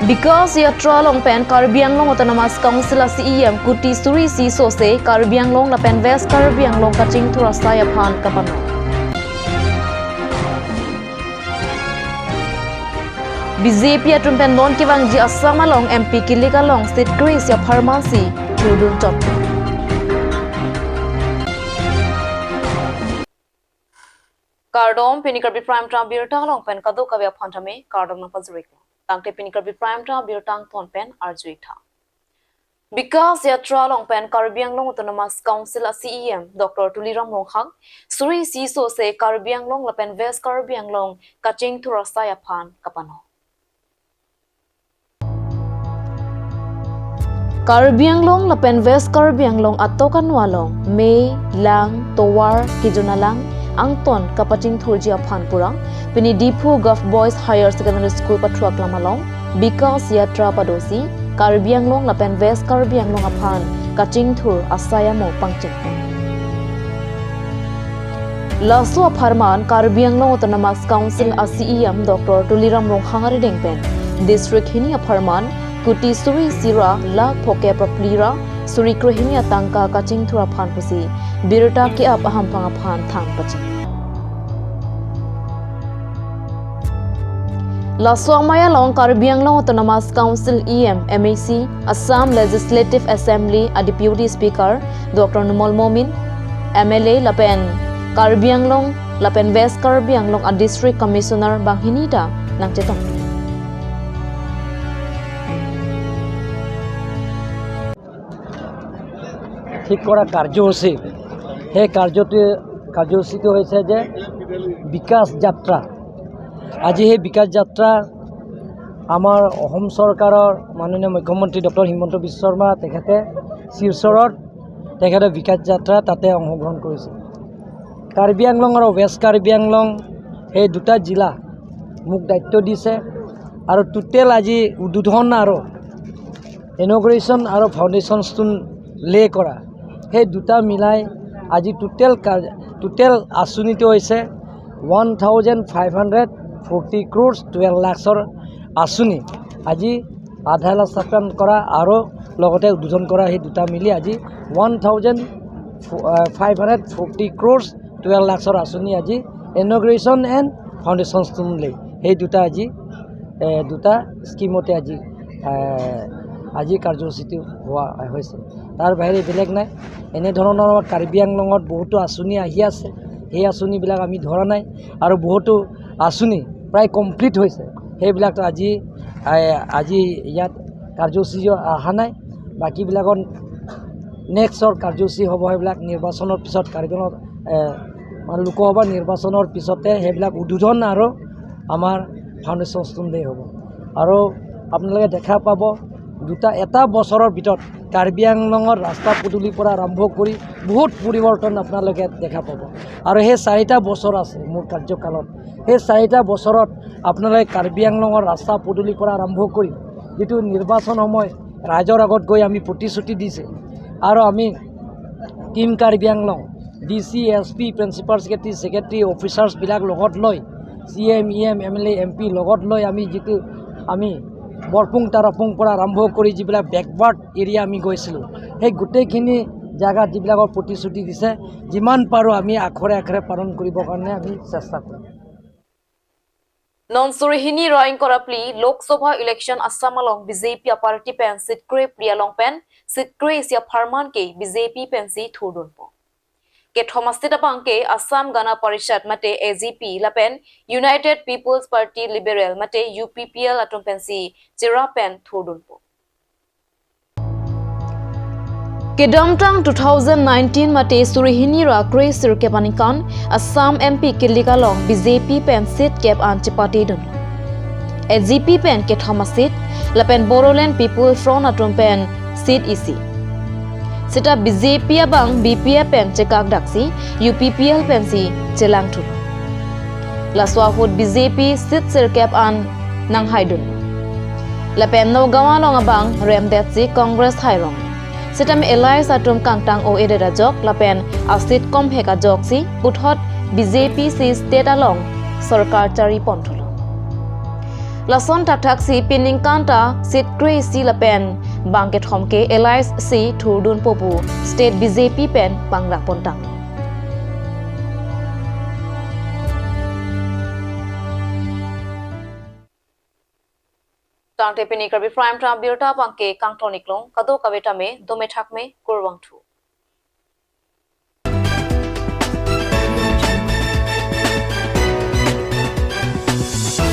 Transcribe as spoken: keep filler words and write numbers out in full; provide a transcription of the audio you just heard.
Bikas Yatra along pen Karbi Anglong Autonomous Council a C E M kuti suri isi sose Karbi Anglong lapen West Karbi Anglong kachingthur asai aphan kapano. B J P atum pen non kevangji Assam along M P kilik along seat kre-isi apharman si thurdun chot. Kardom, pini Karbi Prime Time birta along pen kadokave aphan tame kardom nangpajirlo. Tangte pini Karbi Prime Time birta angton pen arju-ik tha. Bikas Yatra along pen Karbi Anglong Autonomous Council a C E M Doctor Tuliram Ronghang suri isi sose Karbi Anglong lapen West Karbi Anglong kachingthur asai aphan kapano. Karbi Anglong lapen West Karbi Anglong atok anu along mei, lang, tovar, kejun alang angton kapachingthurji aphan pura pini Diphu Govt Boys Higher Secondary School pathuaklam along Bikas Yatra padosi Karbi Anglong lapen West Karbi Anglong aphan kachingthur asai amo pangcheng. Laso apharman Karbi Anglong Autonomous Council a C E M Doctor Tuliram Ronghang arideng pen district hini apharman kuti suri isi ra lakh phokep ra phli ra suri kre hini atangka kachingthur aphan pusi birta ke-ap ahampang aphan thang pachini. Laso amei along Karbi Anglong Autonomous Council E M, M A C, Assam Legislative Assembly a Deputy Speaker Doctor Numal Momin, M L A lapen Karbi Anglong lapen West Karbi Anglong a District Commissioner banghini ta nangchetong. ঠিক কৰা কাৰ্যসূচী, সেই কাৰ্যটো কাৰ্যসূচীটো হৈছে যে বিকাশ যাত্ৰা। আজি সেই বিকাশ যাত্ৰা আমাৰ অসম চৰকাৰৰ মাননীয় মুখ্যমন্ত্ৰী ডক্টৰ হিমন্ত বিশ্ব শৰ্মা তেখেতে শিলচৰত তেখেতে বিকাশ যাত্ৰা তাতে অংশগ্ৰহণ কৰিছে। কাৰ্বি আংলং আৰু ৱেষ্ট কাৰ্বি আংলং সেই দুটা জিলা মোক দায়িত্ব দিছে আৰু টোটেল আজি উদ্বোধন আৰু ইনগ্ৰেশ্যন আৰু ফাউণ্ডেশ্যন ষ্টোন লে কৰা সেই দুটা মিলাই আজি টোটেল কা-, টোটেল আঁচনিটো হৈছে one thousand five hundred forty crores twelve লাখছৰ আঁচনি। আজি আধাৰ লাখ স্থাপন কৰা আৰু লগতে উদ্বোধন কৰা সেই দুটা মিলি আজি one thousand five hundred forty crores twelve লাখছৰ আঁচনি আজি ইনগ্ৰেশ্যন এণ্ড ফাউণ্ডেশ্যন ষ্টোন লে, সেই দুটা আজি, এ, দুটা স্কিমতে আজি, এ, আজি কাৰ্যসূচীটো হোৱা হৈছে। তাৰ বাহিৰে বেলেগ নাই। এনেধৰণৰ আমাৰ কাৰ্বি আংলঙত বহুতো আঁচনি আহি আছে, সেই আঁচনিবিলাক আমি ধৰা নাই আৰু বহুতো আঁচনি প্ৰায় কমপ্লিট হৈছে, সেইবিলাকতো আজি, এ, আজি ইয়াত কাৰ্যসূচী অহা নাই। বাকীবিলাকৰ নেক্সটৰ কাৰ্যসূচী হ'ব, সেইবিলাক নিৰ্বাচনৰ পিছত, কাৰ্বি আংলঙত, এ, মানে লোকসভা নিৰ্বাচনৰ পিছতে সেইবিলাক উদ্বোধন আৰু আমাৰ ফাউণ্ডেশ্যন ষ্টোন লে হ'ব। আৰু আপোনালোকে দেখা পাব, দুটা, এটা বছৰৰ ভিতৰত কাৰ্বি আংলঙৰ ৰাস্তা পদূলিৰ পৰা আৰম্ভ কৰি বহুত পৰিৱৰ্তন আপোনালোকে দেখা পাব। আৰু সেই চাৰিটা বছৰ আছে মোৰ কাৰ্যকালত, সেই চাৰিটা বছৰত আপোনালোকে কাৰ্বি আংলঙৰ ৰাস্তা পদূলিৰ পৰা আৰম্ভ কৰি যিটো নিৰ্বাচন সময় ৰাইজৰ আগত গৈ আমি প্ৰতিশ্ৰুতি দিছে আৰু আমি team Karbi Anglong, D C, S P, principal secretary, secretary, অফিচাৰ্ছবিলাক লগত লৈ, C M, E M, M L A, M P লগত লৈ আমি যিটো আমি বৰপুং তাৰাপুং পৰা আৰম্ভ কৰি যিবিলাক বেকৱাৰ্ড এৰিয়া আমি গৈছিলোঁ, সেই গোটেইখিনি জেগাত যিবিলাকৰ প্ৰতিশ্ৰুতি দিছে, যিমান পাৰোঁ আমি আখৰে আখৰে পালন কৰিবৰ কাৰণে আমি চেষ্টা কৰিম। Non suri hini ra ingkoi ra phli Lok Sabha election Assam along B J P a party pen seat kre phli along pen seat kre-isi apharman ke B J P pensi thurdunpo. Kethom a-seat abang ke Assam Gana Parishad mate A G P lapen United People's Party Liberal mate U P P L atum pensi cherap pen thurdunpo. Kedamtang two thousand nineteen mate suri hini ra kre sirkep aningkan Assam M P kilik along B J P pen seat kep an chepatedun. A G P pen kethom a-seat lapen Bodoland People Front atum pen seat isi. Seta B J P abang B P F pen chekakdaksi U P P L pensi chelangthu. Laso ahut B J P seat sirkep an nanghaidun. Lapen Nagaon along abang remdetsi Congress hairong. Sitame allies atum kangtang o-edet ajok lapen a-seat komhek ajoksi puthot B J P si state along sorkar chari ponthulo. Lason thakthaksi peningkan ta seat kre-isi lapen bang kethom ke alliance si thurdunpo pu state B J P pen pangrakpon tang. Tangte pini Karbi Prime Time abirta abangke kangton-iklong, kadokave tame dome thakme, kurvangthu.